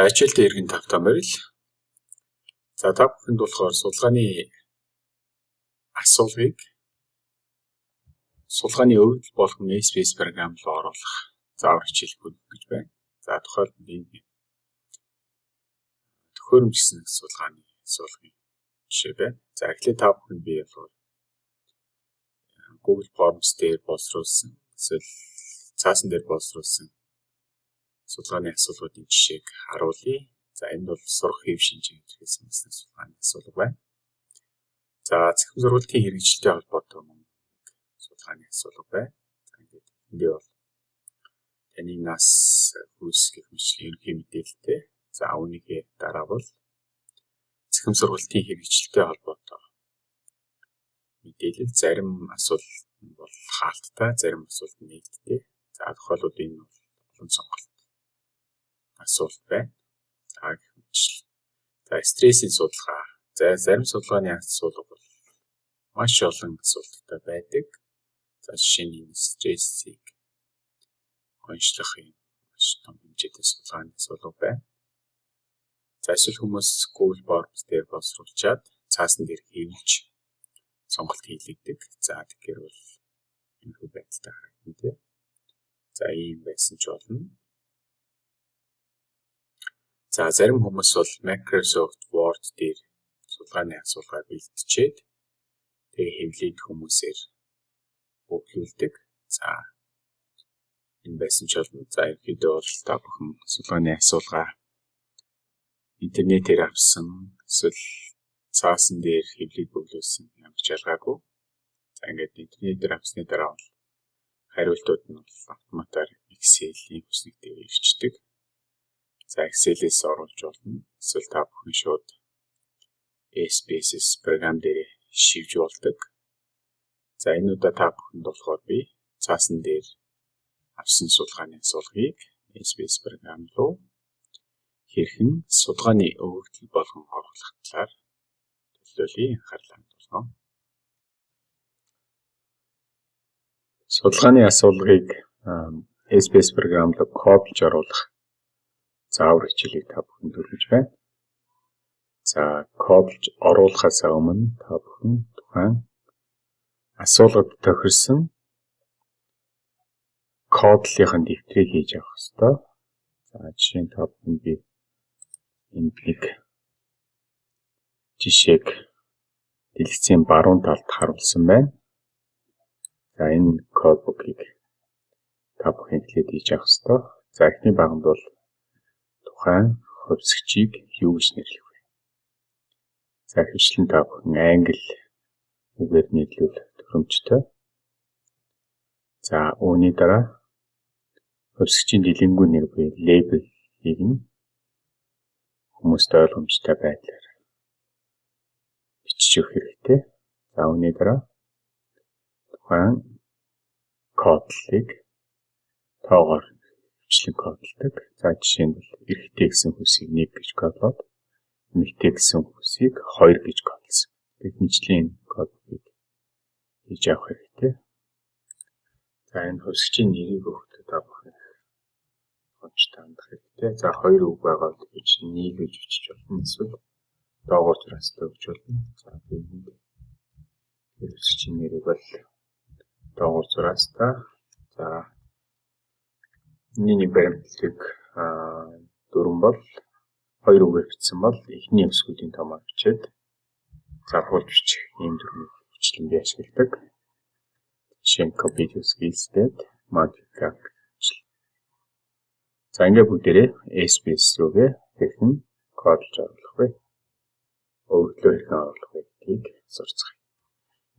За, хичээлдээ эргэн тавтай морил. За, та бүхэнд болохоор судалгааны асуулгыг судалгааны өгөгдөл болгон SPSS програм руу оруулах заавар хичээл хүргэх гэж байна. За, тухайлбал энэ төхөөрөмж гэсэн судалгааны асуулгын жишээ байна. За, эхлээд та бүхэнд би болохоор Google Forms дээр боловсруулсан, эсвэл цаасан дээр боловсруулсан судалгааны асуулгуудын жишээг харуулъя. За, энд бол сурах хэв шинжийг илэрхийлсэн бас нэг судалгааны асуулга байна. За, цахим сургалтын хэрэгжилтэй холбоотой мөн судалгааны асуулга байна. За, ингээд эндээ бол таны нас, хүйс гэх мэтчилэн ерөнхий мэдээлэлтэй. За, үүнийхээ дараа бол цахим сургалтын хэрэгжилтэй холбоотой мэдээлэл, зарим асуулт нь бол хаалттай, зарим асуулт нь нээлттэй. За, тухайлбал энэ бол олон сонголт асуулт байна. За, гэх мэтчилэн. За, стрессийн судалгаа. За, зарим судалгааны асуулга бол маш олон асуулттай байдаг. За, жишээ нь энэ стрессийг онцлох юм маш том хэмжээтэй судалгааны асуулга байна. За, эсвэл хүмүүс Google Forms дээр боловсруулчаад цаасан дээр хэвлэж сонголт хийлгэдэг. За, тэгэхээр бол иймэрхүү байдалтай харагдана, тий. За, ийм байсан ч болно. За, зарим хүмүүс бол Microsoft Word дээр судалгааны асуулгаа бэлтжээд, тэгээ хэвлээд хүмүүсээр бөглүүлдэг. За, энэ байсан ч болно. За, ерөнхийдөө бол та бүхэн судалгааны асуулгаа интернетээр авсан эсвэл цаасан дээр хэвлээд бөглүүлсэн ямар ч ялгаагүй. За, ингээд интернетээр авсны дараа бол хариултууд нь бол автоматар Excel-ийн хүснэг дээр ирчдэг. За, Excel-ээс оруулж болно. Эсвэл та бүхэн шууд SPSS програм дээр шивж болдог. За, энэ удаа та бүхэнд болохоор би цаасан дээр авсан судалгааны асуулгыг SPSS програм руу хэрхэн судалгааны өгөгдөл болгон оруулах талаар төлөөлье, анхаарлаа хандуулна. Судалгааны асуулгыг SPSS програм руу кодлж оруулах заавар хичээлийг та бүхэнд хүргэж байна. За, кодлж оруулахаас өмнө та бүхэн тухайн асуулгад тохирсон кодлынхаа дэвтрийг хийж авах ёстой. За, жишээ нь та бүхэнд би энд нэг жишээг дэлгэцийн баруун талд харуулсан байна. За, энэ codebook-ыг та бүхэн эхлээд хийж авах ёстой. За, эхний баганд бол тухайн хувьсагчийг юу гэж нэрлэх вэ? За, ихэвчлэн та бүхэн англи үгээр нэрлэвэл тохиромжтой. За, үүний дараа хувьсагчийн дэлгэнгүй нэр буюу label-ийг нь хүмүүст ойлгомжтой байдлаар бичиж өгөх хэрэгтэй. За, үүний дараа тухайн кодлыг тоогоор ихэвчлэн кодолдог. За, жишээ нь бол эрэгтэй гэсэн үгсийг 1 гэж кодлоод, эмэгтэй гэсэн үгсийг 2 гэж кодлсон. Гэх мэтчлийн кодыг хийж авах хэрэгтэй. За, энэ хувьсагчийн нэрийг өгөхдөө та бүхэн ойлгомжтой хандах хэрэгтэй. За, хоёр үг байгаа бол гэж нийлүүлж бичиж болно. Эсвэл доогуур зураастай өгч болно. За, би энд хувьсагчийн нэрийг бол доогуур зураастай. За, энэний нэг баримтлалыг дөрвөн бол хоёр үгээр бичсэн бол эхний үсгүүдийн томоор бичээд залгуулж бичих ийм дүрмийг ихэвчлэн би ашигладаг. Жишээ нь copy to skills гээд modifier. За, ингээд бүгдээрээ SPSS рүүгээ хэрхэн кодлж оруулах вэ? Өгөгдлөө хэрхэн оруулах вэ гэдгийг сурцгаая.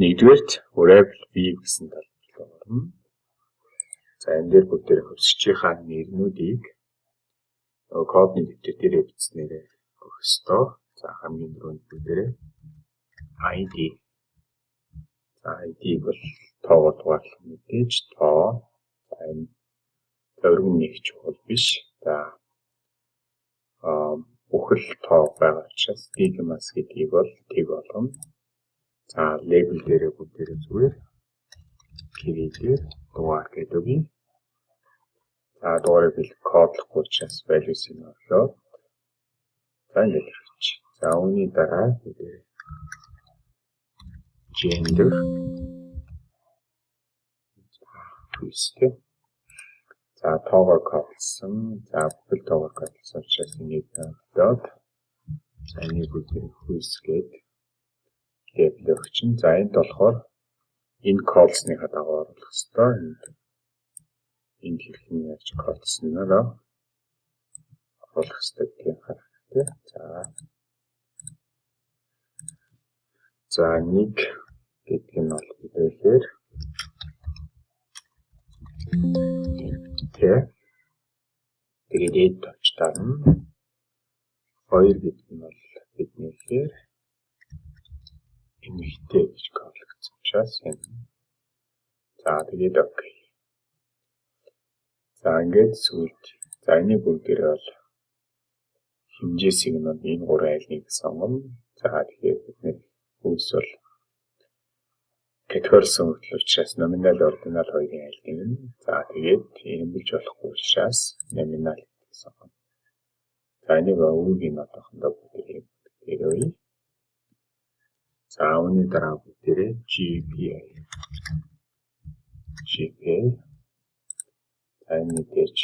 Нэгдүгээрт variable view гэсэн талбар руу орно. За, энэ дээр бүгдээрээ хувьсагчийнхаа нэрнүүдийг нөгөө кодны дэвтэр дээрээ бичснээрээ өгөх ёстой. За, хамгийн түрүүнд бүгдээрээ ID. За, ID-г бол тоогоор дугаарлах мэдээж тоо. За, энэ тойрог нь нэг чухал биш. За, бүхэл тоо байгаа учраас stigmas гэдгийг бол тэг болгоно. За, label дээрээ бүгдээрээ зүгээр кириллээр дугаар гэдэг өгье. За, дугаарыг би кодлохгүй учраас values-ыг орхиод За, ингээд хэрэгч. За, үүний дараа gender хүйстэй. За, тоогоор кодлсон. За, бүхэл тоогоор кодлсон учраас энийг доод, за, энийг бүгд хүйс гээд label өгчин. За, энд болохоор энэ cols-ныхаа дагуу оруулах ёстой. Энд хэрхэн яаж кодлсноор оруулах ёстой гэдгийг анхаарах хэрэгтэй. За, нэг гэдэг нь бол бид тэ. Тэгээд эд товч дарна. 2 гэдэг нь бол бидний ихээр эмэгтэй гэж кодлогдсон учраас энэ. За, тэгээд окей. За, ингээд сүүлд, за, энийг бүгдээрээ бол хэмжээсийг нь энэ гурван айлныг сонгоно. За, тэгэхээр бид хүйс бол категорисон өгөгдөл учраас номинал, ординал хоёрын айл нэмнэ. За, тэгээд эрэмбэлж болохгүй учраас номинал гэдгийг сонгоно. За, энийг өвөг нь одоохондоо бүгдээрээ бүгдээрээ. За, үүний дараа бүгдээрээ GPA. GPA. За, энэ мэдээж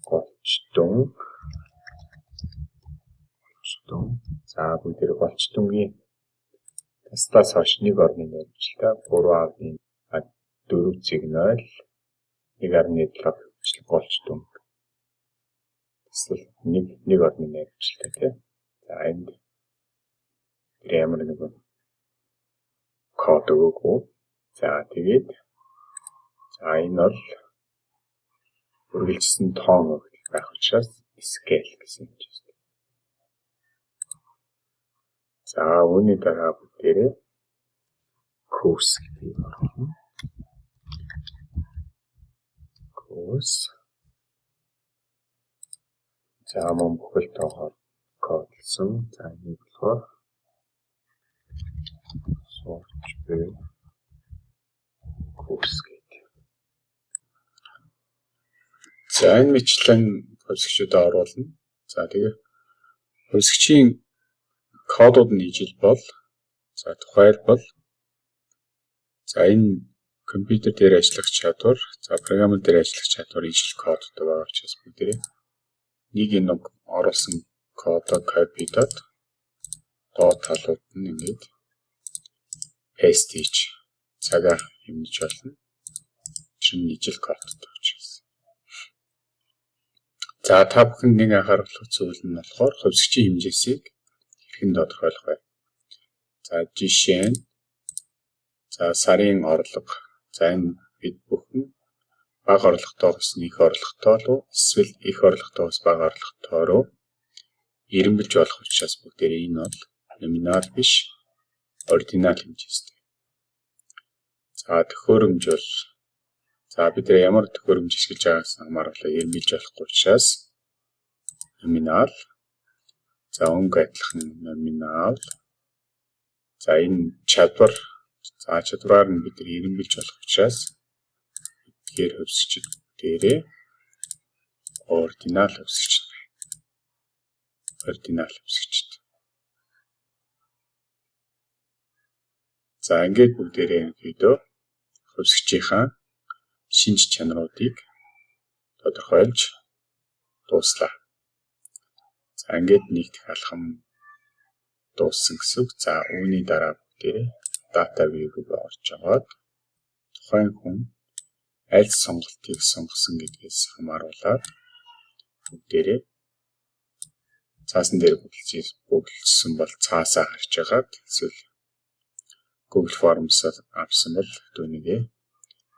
голчдун. Голчдун. За, бүгдээрээ голчдунгийн таслаас хойш нэг орны наримчлалтай 3.4.0 1.7 голчдун. Таслал нэг орны наримчлалтай, тий. За, энд тэр ямар нэгэн код өгөөгүй. За, тэгээд, за, энэ бол үргэлжлсэн тоон өгөгдөл байх учраас scale гэсэн хэмжээтэй. За, үүний дараа бүгдээрээ course гэдгийг оруулна. Course. За, мөн бүхэл тоогоор кодлсон. За, энийг болохоор сорж буй курс гэдэг. За, энэ мэтлэн хувьсагчудаа оруулна. За, тэгээ хувьсагчийн кодууд нь ижил бол, за, тухайлбал, за, энэ компьютер дээр ажиллах чадвар, за, програм дээр ажиллах чадвар ижил кодтой байгаа учраас бүгдээрээ нэг энэ оруулсан кодоо copy доод доод талууд нь ингээд paste хийж цагаа хэмнэж болно. Чинь ижил кодтой учраас. За, та бүхэнд нэг анхааруулах зүйл нь болохоор хувьсагчийн хэмжээсийг хэрхэн тодорхойлох вэ? За, жишээ нь, за, сарын орлого. За, энэ бид бүхэн бага орлоготойгоос их орлоготой руу эсвэл их орлоготойгоос бага орлоготой руу эрэмбэлж болох учраас бүгдээрээ энэ бол номинал биш, ординал хэмжээстэй. За, төхөөрөмж бол, за, бид нар ямар төхөөрөмж ашиглаж байгаагаас хамааруулаад эрэмбэлж болохгүй учраас номинал. За, өнгө адилхан номинал. За, энэ чадвар, за, чадвараар нь бид нар эрэмбэлж болох учраас эдгээр хувьсагчид дээрээ ординал хувьсагчид байна. Ординал хувьсагчид. За, ингээд бүгдээрээ ерөнхийдөө хувьсагчийнхаа шинж чанаруудыг тодорхойлж дууслаа. За, ингээд нэг дэх алхам дууссан гэсэн үг. За, үүний дараа бүгдээрээ data view руу орж агаад тухайн хүн аль сонголтыг сонгосон гэдгээс хамааруулаад бүгдээрээ цаасан дээр бүгэлдсэн бол цаасаа харж агаад, эсвэл Google Forms-аас авсан бол түүнийгээ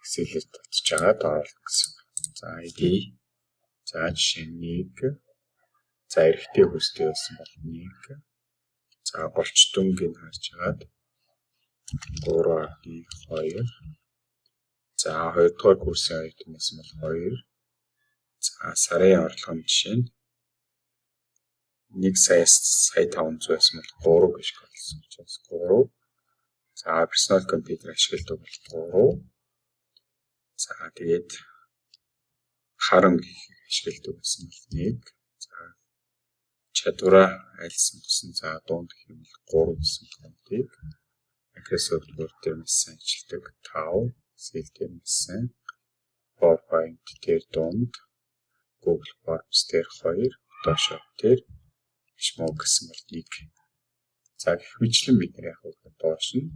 Excel-ээр татж агаад оруулах гэсэн. За, ID, за, жишээ нь 1, за, эрэгтэй хүмүүстэй байсан бол 1, за, голчдунгийг харж агаад 3.2, за, 2 дугаар курсын оюутан байсан бол 2, за, сарын орлого нь жишээ нь 1 сая сая 500 байсан бол 3 гэж болсон учраас 3, за, персонал компьютер ашигладаг бол 3, за, тэгээд хар өнгийг ашигладаг байсан бол 1, за, Чадвараа аль сонгосон. За, дунд гэх юм бол 3 гэсэн кодыг, Microsoft Word дээр маш сайн ажилладаг 5, Excel дээр маш сайн, PowerPoint дээр дунд, Google Forms дээр 2, Photoshop дээр маш муу гэсэн бол 1. За, гэх мэтчилэн бид нар яг вэ доош нь.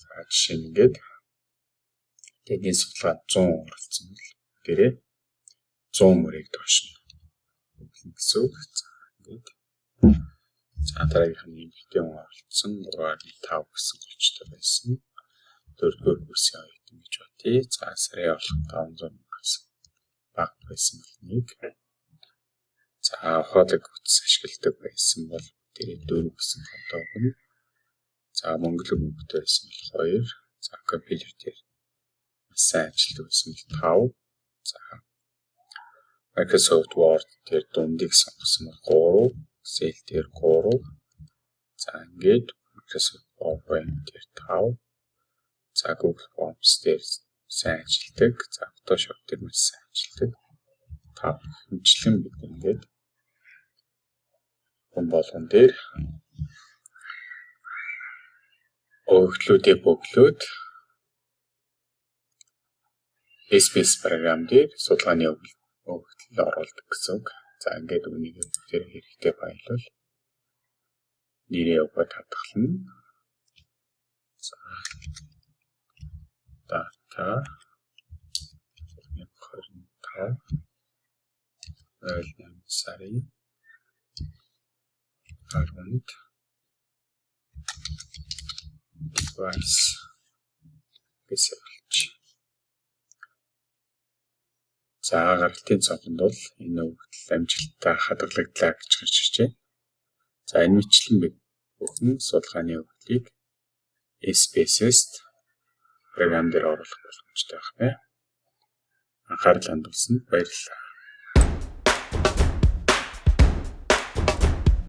За, жишээ нь ингээд тэдний судалгаа 100 оролцсон бол дээрээ 100 мөрийг доош нь бөглөнө гэсэн үг. За, ингээд за дараагийнх нь эмэгтэй хүн оролцсон, 3.5 гэсэн голчтой байсан. Дөрөвдүгээр курсын оюутан гэж бодъё. За, сарын орлого 500 мянгаас бага байсан бол 1. За, ухаалаг утас ашигладаг байсан бол дээрээ 4 гэсэн код өгнө. За, мөнгөлөг мөнгөтэй байсан бол 2. За, компьютер дээр маш сайн ажилладаг байсан бол 5. За, Microsoft Word дээр дундыг сонгосон бол 3, Excel дээр 3. За, ингээд Microsoft PowerPoint дээр 5. За, Google Forms дээр сайн ажилладаг. За, Photoshop дээр маш сайн ажилладаг. 5 хэмжлэн бид ингээд хүн болгон дээр өгөгдлүүдээ бөглөөд SPSS програм дээр судалгааны өгөгдөл оруулдаг гэсэн үг. За, ингээд үүнийг бүгдээр хэрэгтэй файл бол нэрээ өгөөд хадгална. За, data 25 08 сарын 10-нд device гэж болж. За, гаралтын цонхонд бол энэ өгөгдөл амжилттай хадгалагдлаа гэж гарч иржээ. За, энэ мэтчилэн бид бүхэн судалгааны өгөгдлийг SPSS програм дээр оруулах боломжтой байна. Анхаарал хандуулсанд баярлалаа.